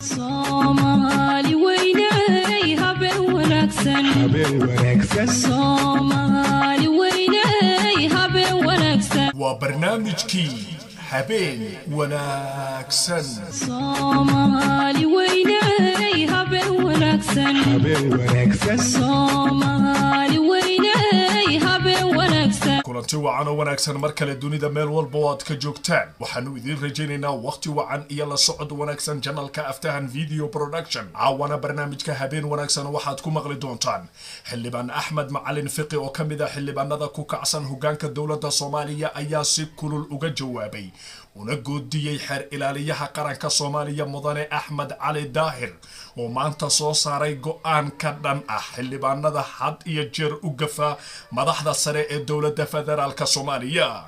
Soomaali weyney, habeen wanaagsan. Habeen wanaagsan. Soomaali weyney, habeen wanaagsan. Waa barnaamijkii Habeen Wanaagsan. Soomaali weyney, habeen wanaagsan. Habeen wanaagsan. Soomaali weyney, habeen wanaagsan. Kulanti wacan oo wanaagsan mar kale, dunida meel walba oo aad ka joogtaan. Waxaanu idiin rajaynaynaa wakhti wacan iyo la socod wanaagsan channelka Aftahan Video Production. Caawana barnaamijka Habeen Wanaagsan waxaad ku maqli doontaan Xildhibaan Axmed Macalin Fiqi oo ka mid ah xildhibaanada ku kacsan hogaanka dowladda Soomaaliya ayaa si kulul uga jawaabay una goodiyey xeer ilaaliyaha qaranka Soomaaliya, Mudane Axmed Cali Daahir, oo maanta soo saaray go-aan ka dhan ah xildhibaanada had iyo jeer u gafa madaxda sare ee dowladda federaalka Soomaaliya.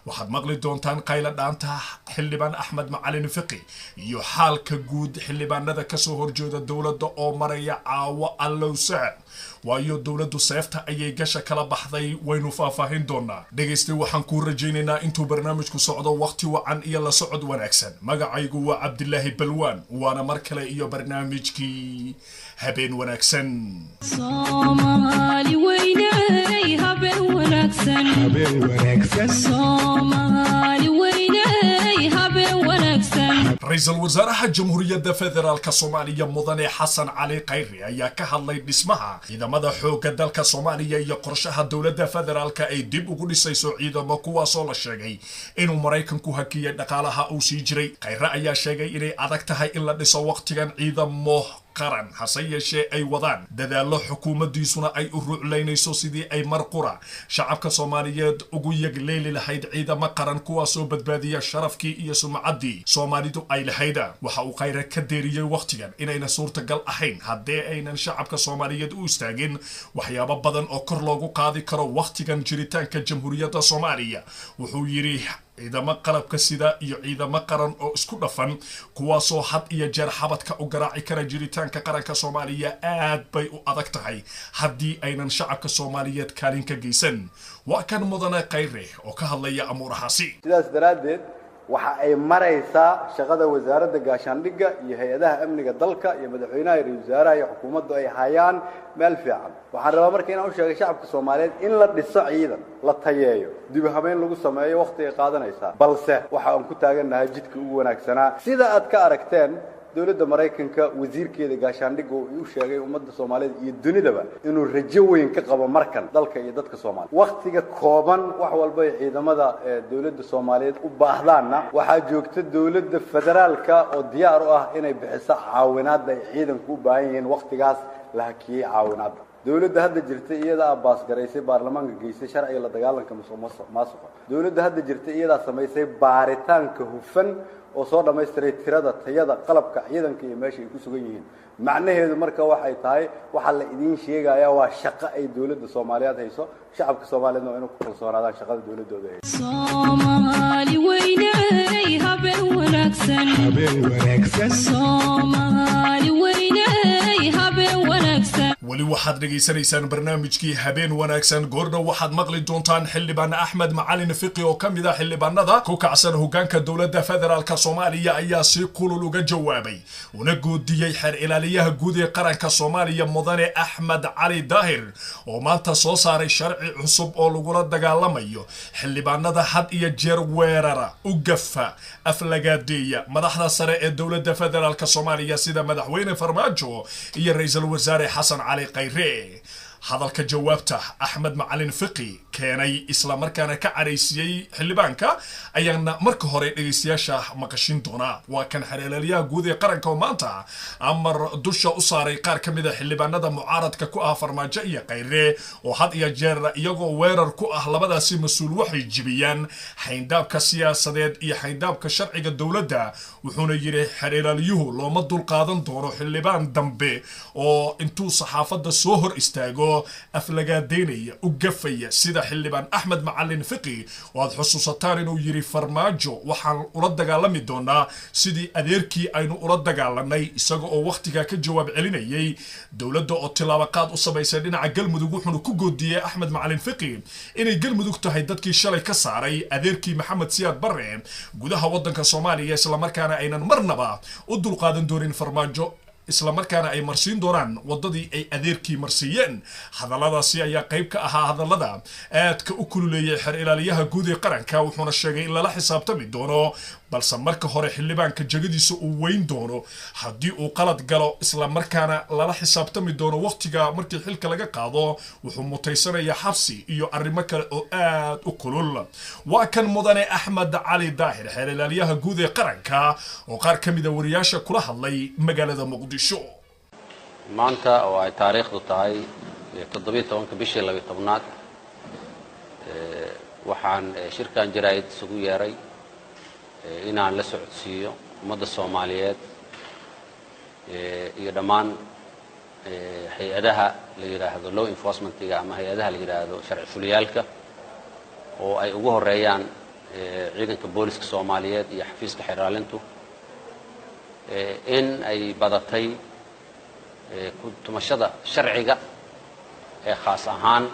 Waxaad maqli doontaan qayla dhaanta Xildhibaan Axmed Macalin Fiqi iyo xaalka guud xildhibaanada kasoo horjeeda dowladda oo maraya caawo allow sahal, waayo dowladdu seefta ayay gasha kala baxday. Waynu faahfaahin doonaa. Dhegaystay, waxaan kuu rajaynaynaa intuu barnaamijku socdo wakhti wacan iyo la socod wanaagsan. Magacaygu waa Cabdilaahi Balwaan, waana mar kale iyo barnaamijkii Habeen Wanaagsan. Soomaali weyney, habeen wanaagsan. Habeen wanaagsan. Soomaali weyney, habeen wanaagsan. Ra-iisul wasaaraha Jamhuuriyadda Federaalka Soomaaliya, Mudane Xasan Cali Khayri, ayaa ka hadlay dhismaha ciidamada xoogga dalka Soomaaliya iyo qorshaha dowladda federaalka ay dib ugu dhisayso ciidamo, kuwaasoo la sheegay inuu Maraykanku hakiyay dhaqaalaha uu sii jiray. Khayre ayaa sheegay inay adag tahay in la dhiso wakhtigan ciidamo qaran, hase yeeshee ay wadaan dadaallo, xukuumaddiisuna ay u ruclaynayso sidii ay mar qura shacabka Soomaaliyeed ugu yegleeli lahayd ciidamo qaran, kuwaasoo badbaadiya sharafkii iyo sumcaddii Soomaalidu ay lahayd. Waxa uu Khayre ka deeriyey wakhtigan inayna suurtagal ahayn haddii aynan shacabka Soomaaliyeed u istaagin waxyaabo badan oo kor loogu qaadi karo wakhtigan jiritaanka Jamhuuriyadda Soomaaliya. Wuxuu yidhi ciidamo qalabka sida iyo ciidamo qaran oo isku dhafan, kuwaasoo had iyo jeer xabadka u garaaci kara jiritaanka qaranka Soomaaliya, aad bay u adag tahay haddii aynan shacabka Soomaaliyeed kaalin ka geysan. Waa kan Mudane Khayre oo ka hadlaya amuurahaasi. Sidaas daraaddeed waxa ay maraysaa shaqada Wasaaradda Gaashaandhigga iyo hay-adaha amniga dalka iyo madaxweynaha iyo ra-isul wasaaraha iyo xukuumaddu ay hayaan meel fiican. Waxaan rabaa marka inaan u sheegay shacabka Soomaaliyeed in la dhiso ciidan, la tayeeyo, dib u habeyn lagu sameeyo, wakhtigay qaadanaysaa, balse waxa aan ku taagannahay jidka ugu wanaagsanaa. Sida aad ka aragteen, dowladda Maraykanka wasiirkeeda gaashaandhigga uu u sheegay ummadda Soomaaliyeed iyo dunidaba inuu rajo weyn ka qabo markan dalka iyo dadka Soomaaliya. Wakhtiga kooban wax walba ay ciidamada dowladda Soomaaliyeed u baahdaanna, waxaa joogta dowladda federaalka oo diyaar u ah inay bixiso caawinaadda ay ciidanku u baahan yihiin. Wakhtigaas la hakiyey caawinaadda, dowladda hadda jirta iyadaa baasgaraysay, baarlamaanka geysay sharciga la dagaalanka musuq maasuqa. Dowladda hadda jirta iyadaa samaysay baaritaanka hufan oo soo dhammaystiray tirada, tayada qalabka ciidanka iyo meesha ay ku sugan yihiin. Macnaheedu marka waxay tahay, waxaa la idiin sheegayaa waa shaqo ay dowladda Soomaaliyeed hayso. Shacabka Soomaaliyeedna waa inay ku kalsoonaadaan shaqada dowladdooda hayso. Soomaali weyney, habeen wanaagsan. Habeen wanaagsan. Soomaali weyney, habeen wanaagsan. Weli waxaad dhegaysanaysaan barnaamijkii Habeen Wanaagsan. Goordhow waxaad maqli doontaan Xildhibaan Axmed Macalin Fiqi oo ka mid ah xildhibaanada ku kacsan hogaanka dowladda federaalka Soomaaliya ayaa si kulul uga jawaabay una goodiyey xeer ilaaliyaha guud ee qaranka Soomaaliya, Mudane Axmed Cali Daahir, oo maanta soo saaray sharci cusub oo lagula dagaalamayo xildhibaanada had iyo jeer weerara, u gafa, aflagaadeeya madaxda sare ee dowladda federaalka Soomaaliya, sida Madaxweyne Farmaajo iyo Ra-iisul Wasaare Xasan Cali Khayre. Hadalka jawaabta Axmed Macalin Fiqi keenay islamarkaana ka caraysiiyey xildhibaanka ayaana marka hore dhegaystayaasha maqashin doonaa. Waa kan xeer ilaaliyaha guud ee qaranka oo maanta amar dusha u saaray qaar ka mid a xildhibaanada mucaaradka ku ah Farmaajo iyo Khayre, oo had iyo jeer iyagoo weerar ku ah labadaasi mas-uul waxay jibiyaan xayndaabka siyaasadeed iyo xayndaabka sharciga dowladda. Wuxuuna yidhi xeer ilaaliyuhu looma dulqaadan doono xildhibaan dambe oo intuu saxaafadda soo hor istaago aflagaadeynaya, u gafaya sida Xildhibaan Axmed Macalin Fiqi oo aad xusuusataan inuu yidhi Farmaajo waxaan ula dagaalami doonaa sidii adeerkii aynu ula dagaalanay, isaga oo wakhtigaa ka jawaab celinayay dowladda oo tilaabaqaad u samaysay dhinaca Galmudug, wuxuuna ku goodiyey Axmed Macalin Fiqi inay Galmudug tahay dadkii shalay ka saaray adeerkii Maxamed Siyaad Barre gudaha waddanka Soomaaliya, islamarkaana aynan marnaba u dulqaadan doonin Farmaajo, islamarkaana ay marsiin doonaan waddadii ay adeerkii marsiiyeen. Hadalladaasi ayaa qayb ka ahaa hadallada aadka u kululeeyay xer ilaaliyaha guud ee qaranka, wuxuuna sheegay in lala xisaabtami doono, balse marka hore xildhibaanka jagadiisa uu weyn doono haddii uu qalad galo, islamarkaana lala xisaabtami doono wakhtiga markii xilka laga qaado, wuxuu mutaysanayaa xabsi iyo arrimo kale oo aad u kulul. Waa kan mudane Axmed Cali Daahir, xeer ilaaliyaha guud ee qaranka, oo qaar ka mida wariyaasha kula hadlay magaalada Muqdisho. Maanta oo ay taariikhdu tahay 17-ka bishii 12aad, waxaan shirkan jaraa'id isugu yeeray inaan la socodsiiyo ummadda Soomaaliyeed iyo dhammaan hay-adaha la yidhaahdo law enforcementiga ama hay-adaha la yidhaahdo sharci fuliyaalka, oo ay ugu horeeyaan ciidanka booliska Soomaaliyeed iyo xafiiska xeraalintu, in ay badatay ku tumashada sharciga ee khaas ahaan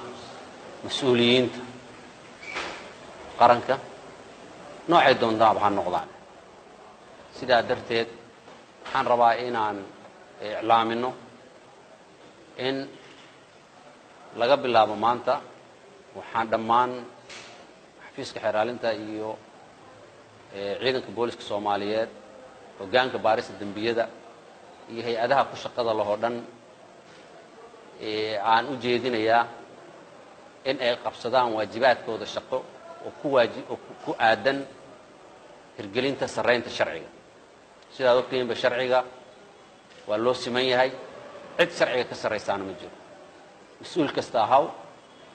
mas-uuliyiinta qaranka noocay doontaaba ha noqdaan. Sidaa darteed waxaan rabaa inaan iclaamino in laga bilaabo maanta waxaan dhammaan xafiiska xeraalinta iyo ciidanka booliska Soomaaliyeed, hoggaanka baarista dembiyada iyo hay-adaha ku shaqada lahoo dhan aan u jeedinayaa in ay qabsadaan waajibaadkooda shaqo oo ku waaji oo ku aadan hirgelinta sarraynta sharciga. Sidaad ogtihiinba, sharciga waa loo siman yahay, cid sharciga ka sarraysaana ma jiro. Mas-uul kasta ahaw,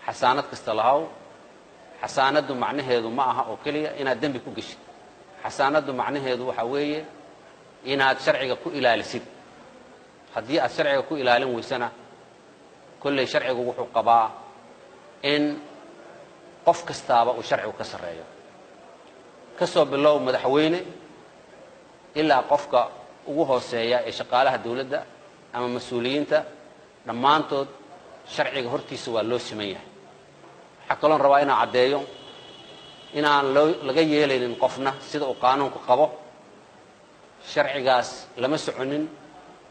xasaanad kasta lahaw, xasaanaddu macnaheedu ma aha oo keliya inaad dembi ku geshid. Xasaanaddu macnaheedu waxaa weeye inaad sharciga ku ilaalisid. Haddii aad sharciga ku ilaalin weysana, kolley sharcigu wuxuu qabaa in qof kastaaba uu sharcigu ka sarreeyo, ka soo bilow madaxweyne ilaa qofka ugu hooseeya ee shaqaalaha dawladda ama mas-uuliyiinta, dhammaantood sharciga hortiisa waa loo siman yahay. Waxaa kaloon rabaa inaan caddeeyo inaan loo laga yeelaynin qofna sida uu qaanuunku qabo sharcigaas lama soconin,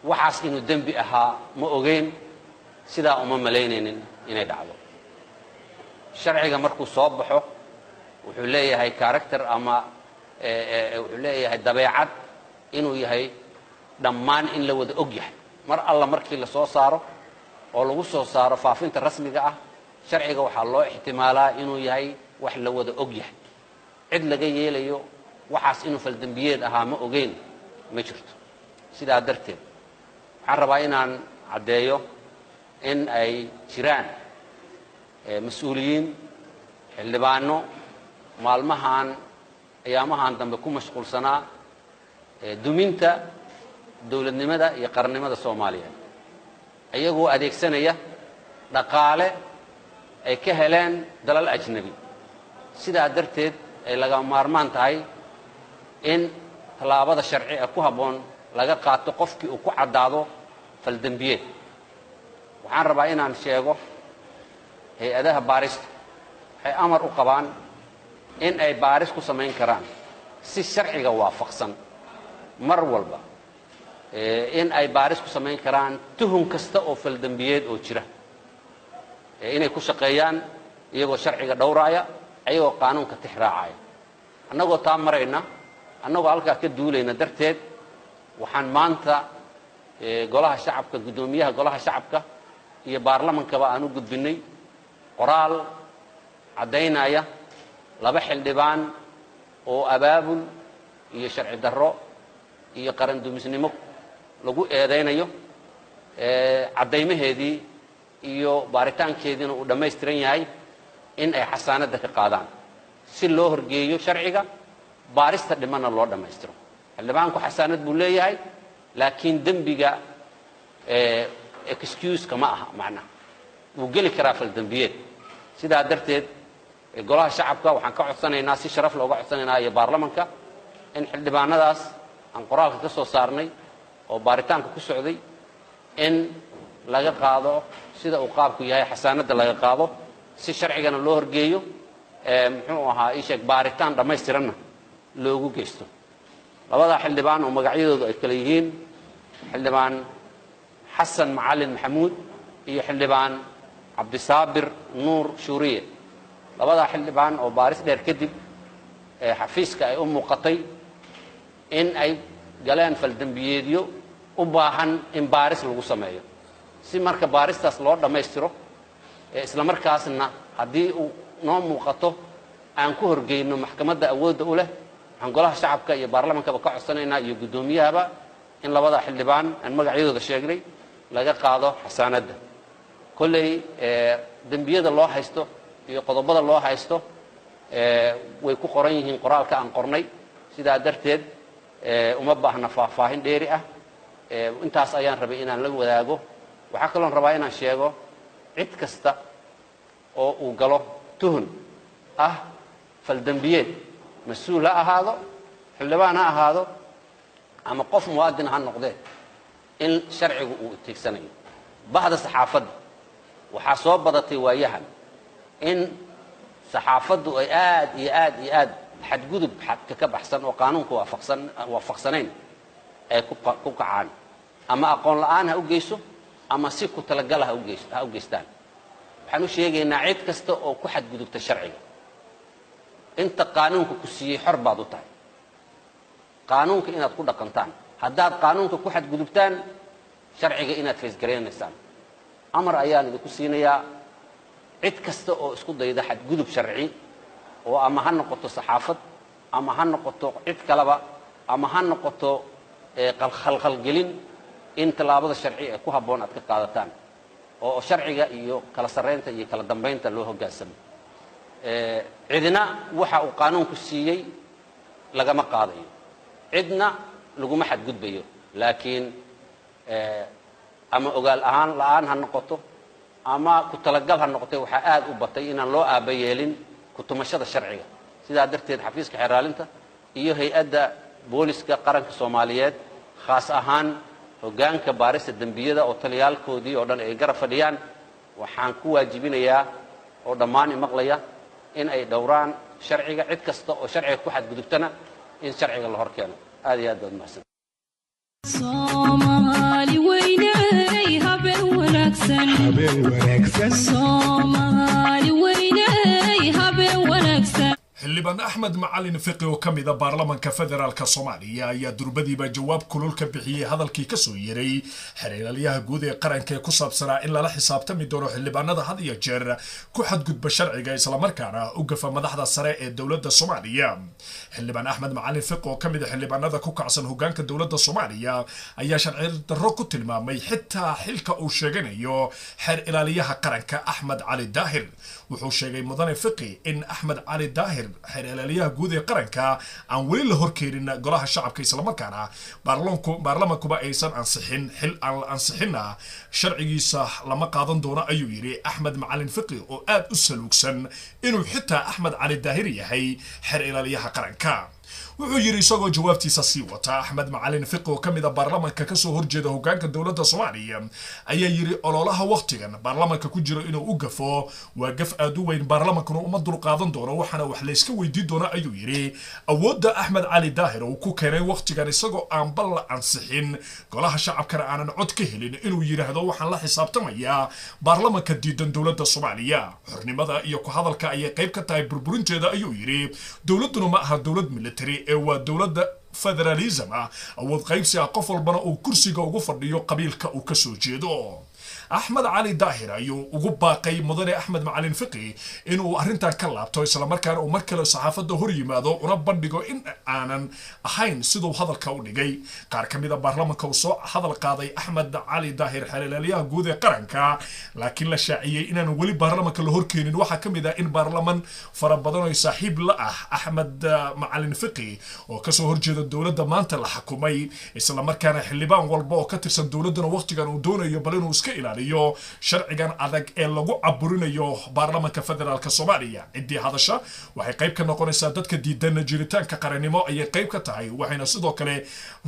waxaas inuu dembi ahaa ma ogeyn, sidaa uma malaynaynin inay dhacdo. Sharciga markuu soo baxo wuxuu leeyahay character ama wuxuu leeyahay dabeecad inuu yahay dhammaan in la wada og yahay. Mar alla markii la soo saaro oo lagu soo saaro faafinta rasmiga ah, sharciga waxaa loo ixtimaalaa inuu yahay wax la wada og yahay. Cid laga yeelayo waxaas inuu faldembiyeed ahaa ma ogeyn ma jirto. Sidaa darteed waxaan rabaa inaan caddeeyo in ay jiraan mas-uuliyiin, xildhibaano maalmahan ayaamahan dambe ku mashquulsanaa duminta dowladnimada iyo qarannimada Soomaaliyeed, iyagoo adeegsanaya dhaqaale ay ka heleen dalal ajnabi. Sidaa darteed ay laga maarmaan tahay in tallaabada sharci ee ku habboon laga qaato qofkii uu ku caddaado faldembiyeed. Waxaan rabaa inaan sheego hay-adaha baarista waxay amar u qabaan in ay baaris ku samayn karaan si sharciga waafaqsan mar walba, in ay baaris ku samayn karaan tuhun kasta oo faldembiyeed oo jira, inay ku shaqeeyaan iyagoo sharciga dhowraaya, iyagoo qaanuunka tix raacaya. Annagoo taa marayna, annagoo halkaa ka duulayna darteed, waxaan maanta golaha shacabka, guddoomiyaha golaha shacabka iyo baarlamankaba aan u gudbinay qoraal caddaynaya laba xildhibaan oo abaabul iyo sharci darro iyo qaran dumisnimo lagu eedaynayo, caddaymaheedii iyo baaritaankeediina uu dhammaystiran yahay, in ay xasaanadda ka qaadaan si loo horgeeyo sharciga, baarista dhimanna loo dhammaystiro. Xildhibaanku xasaanad buu leeyahay, laakiin dembiga excuse-ka ma aha, macnaha wuu geli karaa faldembiyeed. Sidaa darteed golaha shacabka waxaan ka codsanaynaa, si sharaf looga codsanaynaa, iyo baarlamanka in xildhibaanadaas aan qoraalka ka soo saarnay oo baaritaanka ku socday in laga qaado sida uu qaabku yahay, xasaanadda laga qaado, si sharcigana loo horgeeyo, muxuu ahaa ii sheeg, baaritaan dhammaystiranna loogu geysto. Labadaa xildhibaan oo magacyadoodu ay kala yihiin Xildhibaan Xasan Macalin Maxamuud iyo Xildhibaan Cabdisaabir Nuur Shuuriye, labadaa xildhibaan oo baaris dheer kadib xafiiska ay u muuqatay in ay galeen faldembiyeedyo u baahan in baaris lagu sameeyo, si marka baaristaas loo dhammaystiro, isla markaasna haddii uu noo muuqato aan ku horgeyno maxkamadda awoodda u leh, waxaan golaha shacabka iyo baarlamankaba ka codsanaynaa iyo guddoomiyahaba in labadaa xildhibaan aan magacyadooda sheegnay laga qaado xasaanadda. Kolley dembiyada loo haysto iyo qodobada loo haysto way ku qoran yihiin qoraalka aan qornay. Sidaa darteed uma baahna faahfaahin dheeri ah. Intaas ayaan rabay inaan la wadaago. Waxaa kaloon rabaa inaan sheego, cid kasta oo uu galo tuhun ah faldembiyeed, mas-uul ha ahaado, xildhibaan ha ahaado ama qof muwaadin ha noqdee, in sharcigu uu tiigsanayo. Bahda saxaafadda, waxaa soo badatay waayahan in saxaafaddu ay aad iyo aad iyo aad xadgudub xadka ka baxsan oo qaanuunka waafaqsan waafaqsanayn ay ku kacaan, ama aqoon la-aan ha u geyso ama si ku talagala ha u geystaan. Waxaan u sheegaynaa cid kasta oo ku xadgudubta sharciga, inta qaanuunka ku siiyey xor baad u tahay qaanuunka inaad ku dhaqantaan. Haddaad qaanuunka ku xadgudubtaan, sharciga inaad faysgaraynaysaan. Amar ayaan idinku siinayaa: cid kasta oo isku dayda xadgudub sharci oo ama ha noqoto saxaafad ama ha noqoto cid kaleba ama ha noqoto khalkhalgelin, in tallaabada sharci ee ku habboon aad ka qaadataan oo sharciga iyo kala sarraynta iyo kala dambaynta loo hoggaansamo. Cidna waxa uu qaanuunku siiyey lagama qaadayo, cidna laguma xadgudbayo, laakiin ama ogaal ahaan la-aan ha noqoto ama ku talagal ha noqotay, waxaa aad u batay inaan loo aaba yeelin kutumashada sharciga. Sidaa darteed xafiiska xeraalinta iyo hay-adda booliska qaranka Soomaaliyeed, khaas ahaan hoggaanka baarista dembiyada oo taliyaalkoodii oo dhan ay garab fadhiyaan, waxaan ku waajibinayaa oo dhammaan imaqlaya in ay dhowraan sharciga, cid kasta oo sharciga ku xadgudubtana in sharciga la hor keeno. Aad iyo aad baad mahadsan. Soomaali weyney, habeen wanaagsan. Habeen wanaagsan. Soomaali weyney, habeen wanaagsan. Xildhibaan Axmed Macalin Fiqi oo ka mid a baarlamanka federaalka Soomaaliya ayaa durbadiiba jawaab kulul ka bixiyey hadalkii kasoo yeray xeeralyaha guud ee qaranka ee ku saabsanaa in lala xisaabtami doono xildhibaanada had iyo jeer ku xadgudba sharciga, islamarkaana u gafa madaxda sare ee dowladda Soomaaliya. Xildhibaan Axmed Macalin Fiqi oo ka mid a xildhibaanada ku kacsan hogaanka dowladda Soomaaliya ayaa sharci darro ku tilmaamay xitaa xilka uu sheeganayo xeer ilaaliyaha qaranka Axmed Cali Daahir. Wuxuu sheegay mudane Fiqi in Axmed Cali Daahir, xeer ilaaliyaha guud ee qaranka, aan weli la horkeenin golaha shacabka, islamarkaana baarlamankuba aysan ansixin. Xil aan la ansixinna sharcigiisa lama qaadan doono, ayuu yidhi Axmed Macalin Fiqi oo aad u saluugsan inuu xitaa Axmed Cali Daahir yahay xeer ilaaliyaha qaranka. Wuxuu yidhi isagoo jawaabtiisa sii wata Axmed Macalin Fiqi oo ka mid a baarlamanka kasoo horjeeda hogaanka dowladda Soomaaliya ayaa yidhi: ololaha wakhtigan baarlamanka ku jiro inuu u gafo waa gaf aad u weyn, baarlamankuna uma dulqaadan doono, waxaana wax layska weydiin doona, ayuu yidhi, awoodda Axmed Cali Daahir uu ku keenay wakhtigan isagoo aanba la ansixin, golaha shacabkana aanan cod ka helin, inuu yidhaahdo waxaan la xisaabtamayaa baarlamanka diidan dowladda Soomaaliya. Xornimada iyo ku hadalka ayay qayb ka tahay burburinteeda, ayuu yidhi. Dowladduna ma aha dowlad military ee waa dowladda federalism ah, awood qaybsi ah, qof walbana uu kursiga ugu fadhiyo qabiilka uu kasoo jeedo. Axmed Cali Daahir ayuu ugu baaqay mudane Axmed Macalin Fiqi inuu arrintan ka laabto, islamarkaana uu mar kale saxaafadda hor yimaado una bandhigo in aanan ahayn siduu hadalka u dhigay. Qaar ka mid a baarlamanka uu soo hadal qaaday Axmed Cali Daahir, xeelilaalyaha guud ee qaranka, laakiin la shaaciyey inaan weli baarlamanka la horkeenin, waxaa ka mid ah in baarlaman fara badan oo saaxiib la ah Axmed Macalin Fiqi oo kasoo horjeeda dowladda maanta la xakumay, islamarkaana xildhibaan walba oo ka tirsan dowladdana waqtigan uu doonayo bal inuu iska ilaaliyo sharcigan adag ee lagu caburinayo baarlamaanka federaalka Soomaaliya. Ciddii hadasha waxay qayb ka noqonaysaa dadka diidan jiritaanka qarannimo ayay qayb ka tahay, waxayna sidoo kale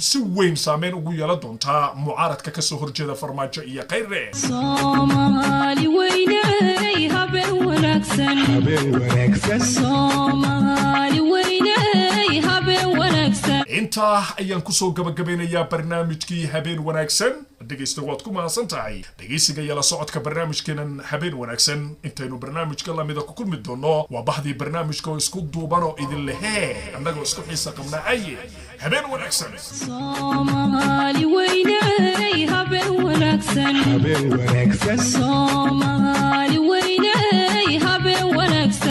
si weyn saameyn ugu yeelan doontaa mucaaradka kasoo horjeeda Farmaajo iyo Khayre. Soomaali weyney, habeen wanaagsan. Habeen wanaagsan. Soomaali weyney, habeen wanaagsan. Intaa ayaan kusoo gabagabeynayaa barnaamijkii habeen wanaagsan. Dhegaysta, waad ku mahadsan tahay dhegaysiga iyo la socodka barnaamijkeenan habeen wanaagsan. Intaynu barnaamijka lamida ku kulmi doono, waa bahdii barnaamijka oo isku duuban oo idin lehee annagoo isku xiisa qabna aye habeen wanaagsan. Soomaali weyney, habeen wanaagsan. Habeen wanaagsan. Soomaali.